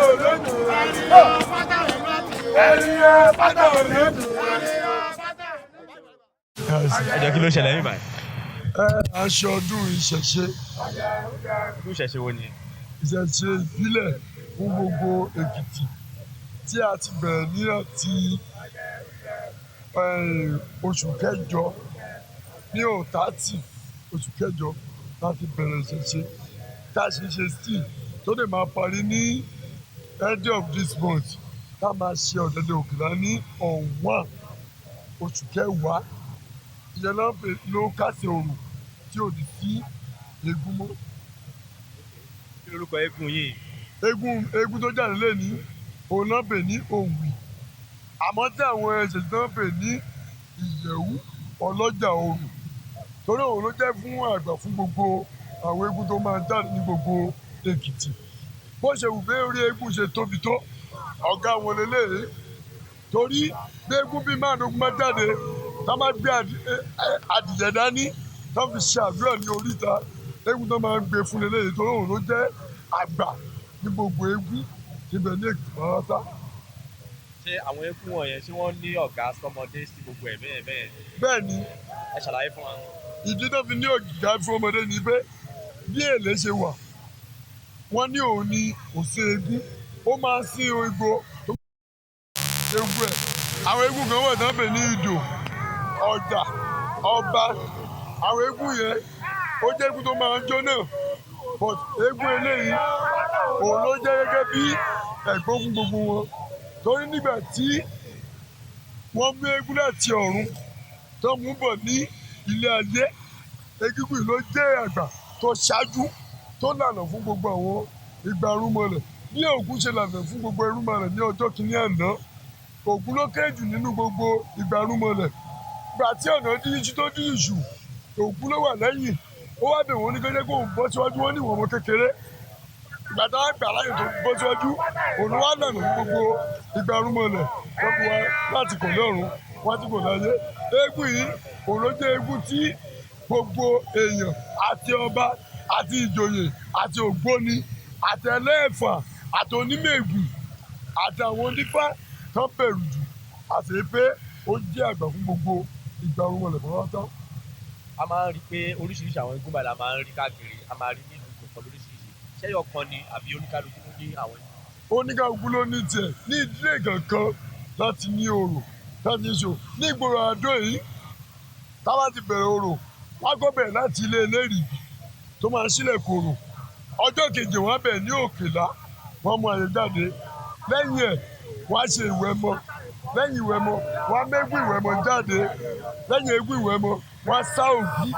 Olódù ènìyàn pátá olódù. Ẹ jọ, kí ló ṣẹlẹ̀ níbàyìí? Ẹ aṣọ ọdún ìṣẹ̀ṣe. Irú ìṣẹ̀ṣe wo ni? Ìṣẹ̀ṣe ìbílẹ̀ fún gbogbo Èkìtì tí a ti bẹ̀rẹ̀ ní àti oṣù kẹjọ, ní ọ̀tàtì oṣù kẹjọ láti bẹ̀rẹ̀ ìṣẹ̀ṣe, tá a ṣe ṣe sí tó dẹ̀ máa parí ní end of this month, tá a máa ṣe ọ̀dẹ̀dẹ̀ òkèlà ní ọ̀wọ́n oṣù kẹwàá. Ìyẹn náà pè ló kásẹ̀ òrò tí ò ní sí eégún mọ́. Kí lorúkọ eégún yìí? Eégún tó jáde lé ní òun náà pè ní Òwì, àmọ́ tí àwọn ẹ̀ṣẹ̀ náà pè ní Ìyẹ̀wù Ọlọ́jà Òrùn, torí òun ló jẹ́ fún àgbà fún gbogbo àwọn eégún tó máa jáde ní gbogbo Èkìtì. Bó ṣe wù bẹ́ẹ̀ orí eégún ṣe tóbi tó, ọ̀gá wọn lélẹ́yìí, torí bí eégún bíi márùn-ún máa jáde, tá máa gbé adìyẹ dání, tá fi ṣe àdúrà ní oríta, eégún tó máa ń gbé fún lélẹ́yìí, torí òun ló jẹ́ àgbà ní gbogbo eégún ibẹ̀ ní Èkìtì pátá. Ṣé àwọn eégún wọ̀nyẹn, ṣé wọ́n ní ọ̀gá sọmọdé sí gbogbo ẹ̀ bẹ́ẹ̀ bẹ́ẹ̀? Bẹ́ẹ̀ ni. Ẹ ṣàlàyé fún wa. Ìdí tó fi ní ọ̀gá fún ọmọdé ni pé bí èlé ṣe wà, wọ́n ní òun ní òsè eégún, ó máa ń sín igbó tó eégún ẹ̀. Àwọn eégún kan wà tán pè ní ìdò, ọjà, ọba. Àwọn eégún yẹn, ó jẹ́ eégún tó máa ń jó náà, but eégún eléyìí, òun ló jẹ́ gẹ́gẹ́ bí ẹ̀gbọ́n fún gbogbo wọn, torí nígbà tí wọ́n mú eégún láti ọ̀run tó mú bọ̀ ní ilé ayé, egúngún yìí ló jẹ́ àgbà tó ṣáájú, tó lànà fún gbogbo àwọn igba irúnmọlẹ̀, bí Ògún ṣe lànà fún gbogbo irúnmọlẹ̀ ní ọjọ́ kìíní àná. Ògún ló kéré jù nínú gbogbo igba irúnmọlẹ̀. Gbà tí ọ̀nà díjú tó díjú jù, Ògún ló wà lẹ́yìn. Ó wá bẹ̀ wọ́n ní kékeré kó ń bọ́ síwájú. Wọ́n ní ìwọ̀n ọmọ kékeré. Ìgbà táwọn gbà láyè tó bọ́ síwájú, òun wá lànà fún gbogbo igba irúnmọlẹ̀ tó fi wá láti kò lọ́run wá tí kò láyé. Eégún yìí, òun ló jẹ́ eégún tí gbogbo èèyàn àti ọba àti ìjòyè àti ògbóni àti ẹlẹ́ẹ̀fà àti onímẹ̀gùn àti àwọn onífá tán bẹ̀rù jù, àti pé ó jẹ́ àgbà fún gbogbo igba irúnmọlẹ̀ pátá. A máa ń rí i pé oríṣiríṣi àwọn eégún báyìí la máa ń rí káàkiri, a máa rí nílùú kọ̀ọ̀kan lóríṣiríṣi. Ṣẹ́yọ kan ni àbí oníkálukú ló ní àwọn eégún? Oníkálukú ló ní tiẹ̀ ní ìdílé kankan láti ní orò láti ṣò ní ìgboro Àdó yìí. Táwa ti bẹ̀rẹ̀ orò, wọ́n á kọ́ bẹ̀rẹ̀ láti ilé ẹlẹ́rìí tó máa ń sílẹ̀ kòrò. Ọjọ́ kejì, wọ́n á bẹ̀rẹ̀ ní Òkèlá, wọ́n mú àyè jáde. Lẹ́yìn ẹ̀, wọ́n á ṣe ìwẹ̀mọ. Lẹ́yìn ìwẹ̀mọ, wọ́n á mẹ́gùn ìwẹ̀mọ jáde. Lẹ́yìn eégún ìwẹ̀mọ, wọ́n á sá Ògún.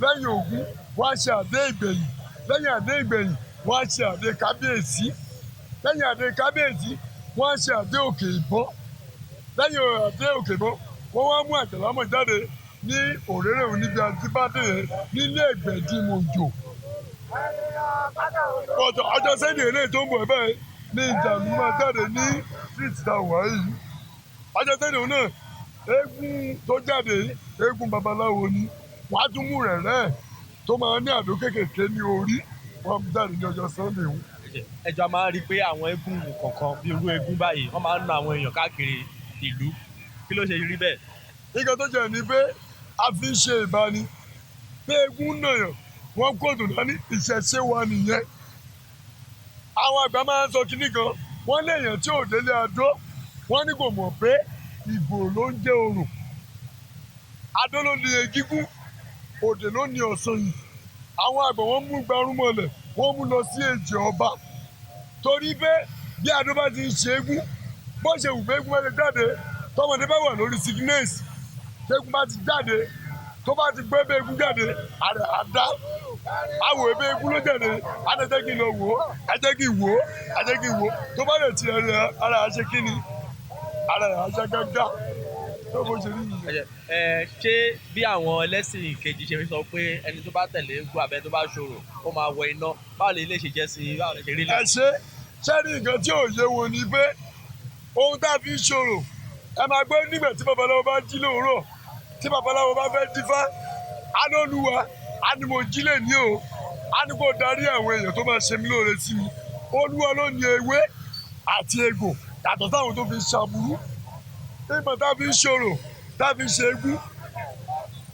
Lẹ́yìn Ògún, wọ́n á ṣe àdé ìgbẹ̀yìn. Lẹ́yìn àdé ìgbẹ̀yìn, wọ́n á ṣe àdé kábíyèsí. Lẹ́yìn àdé kábíyèsí, wọ́n á ṣe àdé òkè ìbọn. Lẹ́yìn àdé òkè ìbọn, wọ́n wá mú àjàlámọ̀ jáde ní òréré òní níbi àtibádé yẹn nílé Ẹgbẹ̀dìmọ̀jò. Ọjọ́ sẹ́ni eléyìí tó ń bọ̀ bẹ́ẹ̀ ní ìjàlú máa jáde ní street tá a wà yìí. Ọjọ́ sẹ́ni òun náà, eégún tó jáde yìí, eégún babaláwo ni. Wọ́n á tún mú rẹ̀ rẹ̀ tó máa ní àdó kéékèèké ní orí, wọ́n á jáde ní ọjọ́ Sunday òun. Ẹjọ́, a máa ń rí i pé àwọn eégún kọ̀ọ̀kan bí irú eégún báyìí, wọ́n máa ń na àwọn èèyàn káàkiri ìlú. Kí ló ṣe rí bẹ́ẹ̀? Nǹkan tó jẹ́ ni pé a fi ń ṣe ìbáni pé eégún nàyàn, wọ́n kóòtù dání, ìṣẹ̀ṣe wa nìyẹn. Àwọn àgbà máa ń sọ kinní kan, wọ́n léèyàn tí ò délé adó, wọ́n ní kò mọ̀ pé ìbò ló ń jẹ́ orò. Adó ló ní egígún, òdè ló ní ọ̀sán yìí. Àwọn àgbà, wọ́n mú gbarúmọlẹ̀, wọ́n mú lọ sí èjì ọba, torí pé bí adó bá ti ń ṣe égún, bó ṣe wù pé égún bá ti jáde, tọmọdé bá wà lórí sickness, tégún bá ti jáde, tó bá ti gbé bẹ égún jáde, àrẹ àdá àwọ̀ ebe égún ló jáde, á jẹ́ kí n lọ wò ó, á jẹ́ kí n wò ó, á jẹ́ kí n wò ó. Tó bá lè ti rẹ̀, ara á ṣe kí ni, ara rẹ̀ á ṣe gágá. Tó bó ṣe rí nìyẹn. Ẹ ṣé, bí àwọn ẹlẹ́sìn kejì ṣe fi sọ pé ẹni tó bá tẹ̀lé eégún àbẹ tó bá ṣòro, ó máa wọ iná, báwo lè ilé ṣe jẹ́ sí i? Báwo lè ṣe rí lè? Ẹ ṣe ṣé ní nǹkan tí ò yé wọn ni pé ohun tá a fi ń ṣòro, ẹ máa gbọ́ nígbà tí babaláwo bá jí lóòrọ̀, tí babaláwo bá fẹ́ dífá, á ní Olúwa, á ní mo jí lè ní o, á ní kó darí àwọn èèyàn tó máa ṣe mí lóore sí mi. Olúwa ló ní ewé. Àti egbò, yàtọ̀ sáwọn tó fi ń ṣàbùrú, ìmọ̀ tá a fi ń ṣòro, tá a fi ń ṣe egún.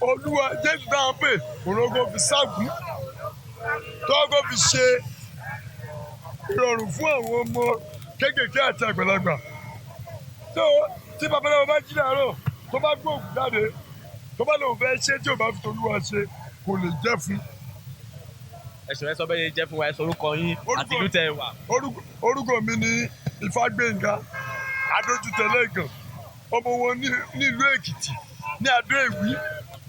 Olúwa Jésù tá a ń pè òrógó fi ságùn, tọ́gọ́ fi ṣe ìrọ̀rùn fún àwọn ọmọ kéékèèké àti àgbàlagbà. Tó tí babaláwo bá jí làárọ̀, tó bá gbóògùn jáde, tó bá lóun fẹ́ ṣe, tí ò bá fi tolúwa ṣe, kò lè jẹ́ fún. Ẹ̀sùn ẹ sọ bẹ́ẹ̀ yẹn jẹ́ fún wa. Ẹ sọ orúkọ yín àti ìlú tẹ́ ẹ wà. Orúkọ mi ni Ifágbénga Adójútẹlẹ́gàn, ọmọ wọn nílùú Èkìtì ní Adó Èwí,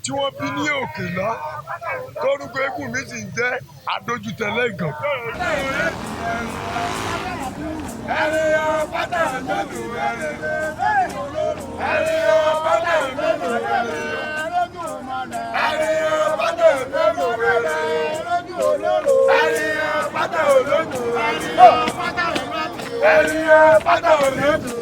tí wọ́n bí ní Òkèlá, tórúkọ eégún mi sì ń jẹ́ Adójútẹlẹ́gàn. Ẹ̀rìyàn pátá mélòó ẹ̀rìyàn pátá mélòó ẹ̀rìyàn pátá mélòó ẹ̀rìyàn pátá olódù ẹ̀rìyàn pátá olódù.